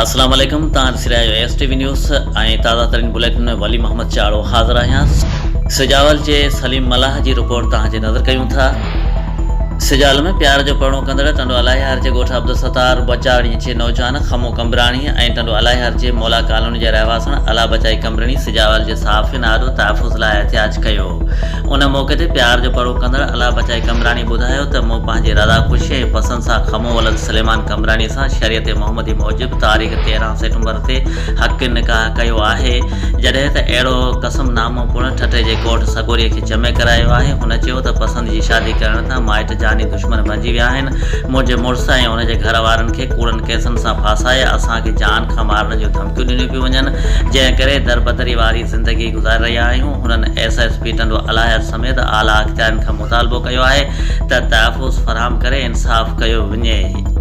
السلام عليڪم توهان ڏسي رهيا آهيو ايس ٽي وي نيوز ۽ تازه ترين بليٽن ۾ ولي محمد چاڙهو حاضر آهيان سجاول جي سليم ملاح جي رپورٽ توهان جي نظر ڪيون ٿا سجاول ۾ پيار جو پرڻو ڪندڙ ٽنڊو الاهيار جي ڳوٺ عبدالستار بچاڻي جي نوجوان خمو قمبراڻي ۽ ٽنڊو الاهيار جي مولا ڪالوني جي رهواسڻ الله بچائي قمبرڻي سجاول جي صحافين آڏو تحفظ لاء احتجاج ڪيو ان موقعي تي پيار جو پرڻو ڪندڙ الله بچائي قمبراڻي ٻڌايو ته مون پنهنجي رضا خوشي ۽ پسند سان خمو ولد سليمان قمبراڻي سان شريعت محمدي موجب تاريخ 13 سيپٽمبر تي حق نڪاح ڪيو آهي، جڏهن ته اهڙو قسم نامو پڻ ٺٽي جي ڪورٽ سڳوري کي جمع ڪرايو آهي. هن چيو ته پسند جي شادي ڪرڻ تان مائٽ جاني دشمن بنجي ويا آهن، منهنجي مڙس ۽ ان جي گهر وارن کي ڪوڙن ڪيسن سان ڦاسائي اسان کي جان کان مارڻ جون ڌمڪيون ڏنيون پيون وڃن، جنهن ڪري دربدري واري زندگي گذاري رهيا آهيون. هنن S S P Tando Allahyar سميت اعليٰ اختيارين کان مطالبو ڪيو آهي ته تحفظ فراهم ڪري انصاف ڪيو وڃي.